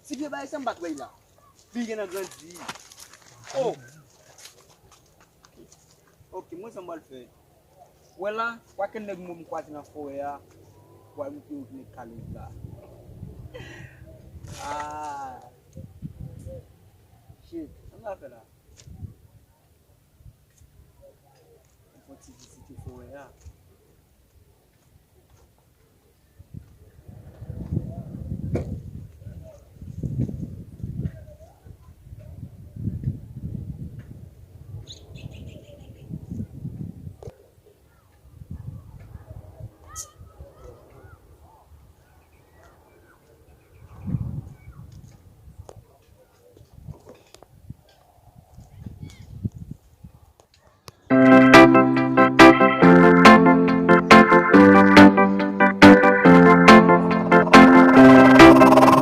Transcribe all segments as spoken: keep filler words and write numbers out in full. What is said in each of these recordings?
Ti vye bagay sa m pa t wè l la. Li gen nan grandi. Oh! Ok, mwen sa m pral fè. Wè la, w a kèk nèg mwen m kwaze nan forè a, w a montre yo ki nèg kalèz la. Ah! Shit, sa m pral fè la? M fè yon ti vizite forè a.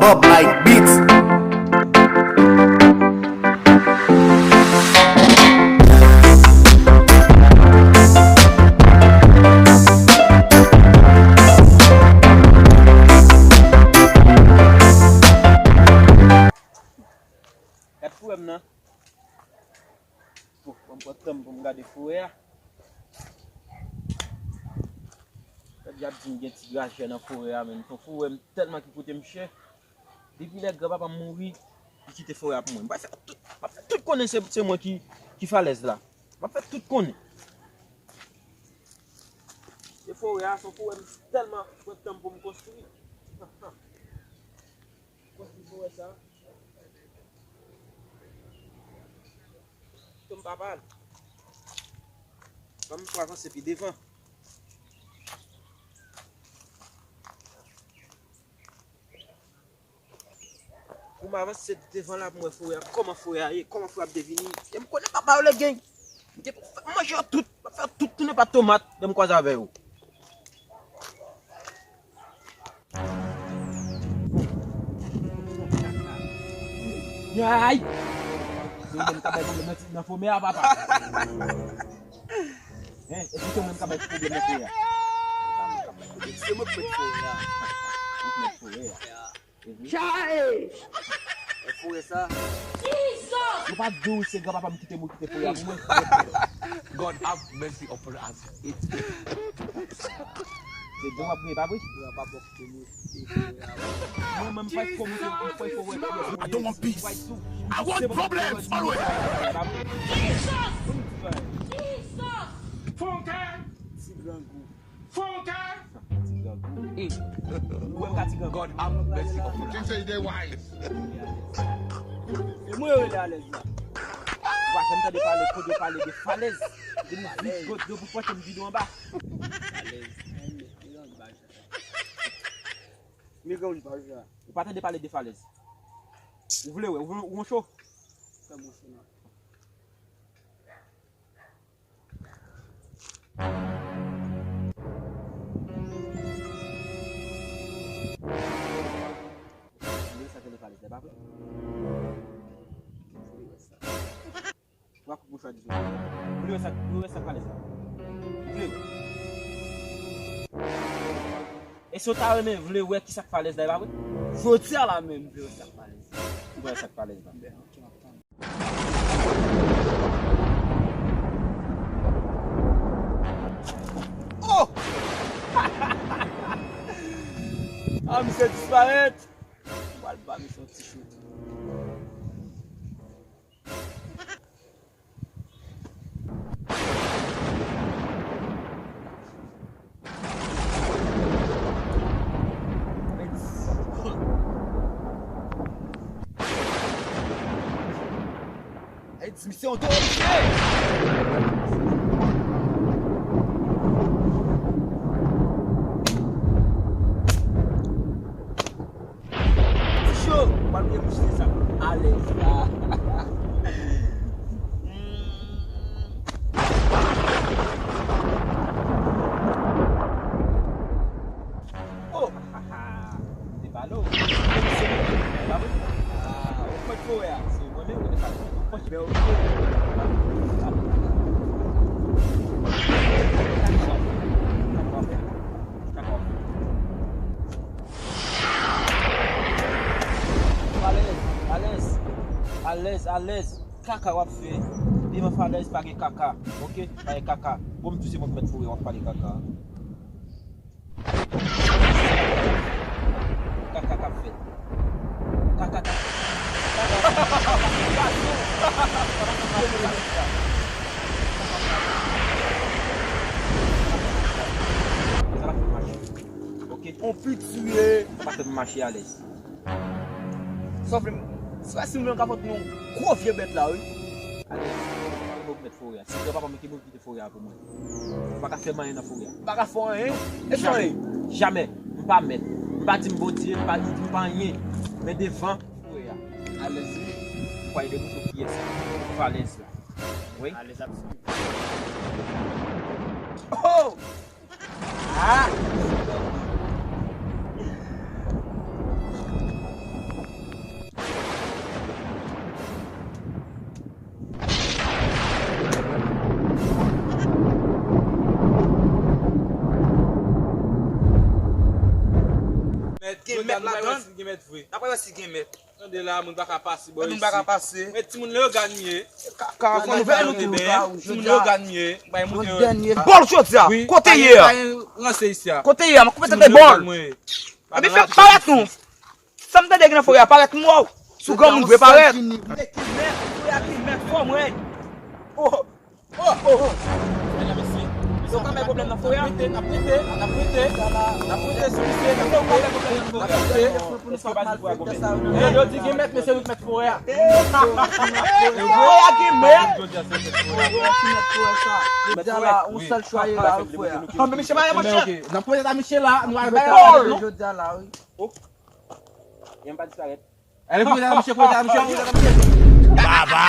Bob Mike Beats. Gad forè m nan. Bon, ban m pran tan m pou m gade forè a. Gad, y ap di m gen ti grajè nan forè a, menm. Ton forè m tèlman ki koute m chè. Depi lè granpapa m mouri, li kite forè a pou mwen. M pral fè tout, m ap fè tout konnen se, se mwen ki, ki falèz la. M ap fè tout konnen. Se forè a, se yon forè m tèlman pran tan m pou m konstwi. Konstwi forè sa. Kite m pa pale. Ban m pou avanse pi devan. Pou m avanse devan la, pou m wè forè a, kòman forè a ye, kòman forè a ap devini. E m konnen papa yo legeng. M te pou fè manje yo tout, m ap fè tout tounen pa tomat, lè m kwaze avè yo. Yay! Se ou menm k ap bay pwoblèm nan ti, nan fomè a, papa. Hein, èske se ou menm k ap bay pwoblèm nan fomè a? Se mwen k mèt fomè a. Ou k mèt fomè a. Mhm. Chai! E forè sa. Jesus! Yo pa di w se granpapa m ki te mou, ki te foye a pou mwen. God have mercy upon us. Se bon w ap gen, pa vre? Granpapa w ki te mou, ki te foye a. Mwen menm, m pa fò monte, m pa fò wè. I don't want peace. I want problems always. Jesus! Jesus! Funky! Ti grangou. Funky! Ti grangou. Ou wè m ka ti grangou. God have mercy upon us. Think say you dey wise. E mwen yo rele alèz la. Ou pa janm tande pale, kote yo pale de falèz. De nou vide gòt dlo pou pòte m vide anba. Alèz. Mil granmoun pa jwe a. Ou pa tande pale de falèz. Ou vle wè, ou vle, ou cho? Fè m cho non. Vle sa k rele falèz la, pa vre? Twa kout mouchwa di sou. Vle wè sa, vle wè sa k falèz la? Vle wè? E si w ta renmen vle wè ki sa k falèz la, e pa vre? Jodi a la menm, vle wè sa k falèz la. Vle wè sa k falèz la. Ok, m ap tann. Oh! Ah, misye disparèt! M pral ba misye yon ti chout. Ey, di misye yon dwo, misye! Ti cho, m pral bouye bouch li sa. Alèz la. Oh! Te pale w. Ah, ou fè fò a. Se mwen menm ou te pale. Ou fè fò a. Pale. Alèz, alèz. Kaka w ap fè. Devan Falèz pa gen kaka. Oke? Pa gen kaka. Bon, m tou se mwen k mèt forè, w ap pale kaka. Kaka k ap fèt. Kaka k ap fèt. Kaka k ap fèt. Sa pa fè m mache. Oke? On piti ye. Sa pa fè m mache alèz. Sa vle m, se pa si mwen ka pot nou gwo vye bèt la, wi. Alèz, se pa mwen k mèt forè a. Si gran papa mwen ki mwen kite forè a pou mwen. Ou pa ka fè m anyen nan forè a. Ou pa ka fè anyen? E sa anyen? Jamè. M pa mèt. M pa di m Bondye, m pa di m pa anyen. Men devan forè a. Alèz. Ou pa ede mouton kiyès? Falèz la. Wi. Alèz ap swiv. Oh! Ah! Mèt, gen mèt ladan. Gen mèt vre. N ap wè si gen mèt. Tande la, moun pa ka pase, boy. Moun pa ka pase. Men timoun Leyogàn m ye. Ka, ka, ka, nou veye nou tou, ka, timoun Leyogàn m ye. Bay moun te bòl jodi a. Kote ye a? Ranse isi a. Kote ye a? M ap koupe tèt bòl. Epi fè parèt nou. Sa m tande gen nan forè a, parèt m wè w. Sou granmoun vre parèt. Mèt ki mèt, forè a ki mèt, fò mwen. Oh. Oh, oh, oh. Medam, mesye, mesye, yo ka bay pwoblèm nan forè a. N ap rete, n ap rete, n ap rete sou misye, n ap rete, n ap rete. Mesye, yo di gen mèt, mesye, yo mèt forè a. Forè a gen mèt. Jodi a la, yon sèl chwa ye la, frè. Anben, misye pa ye, monchè. N ap pwoze la, misye la, nou al bay la, non? Jodi a la, wi. Oh. Yon pa disparèt. Alè, fouye misye, fouye misye, fouye misye. Baba.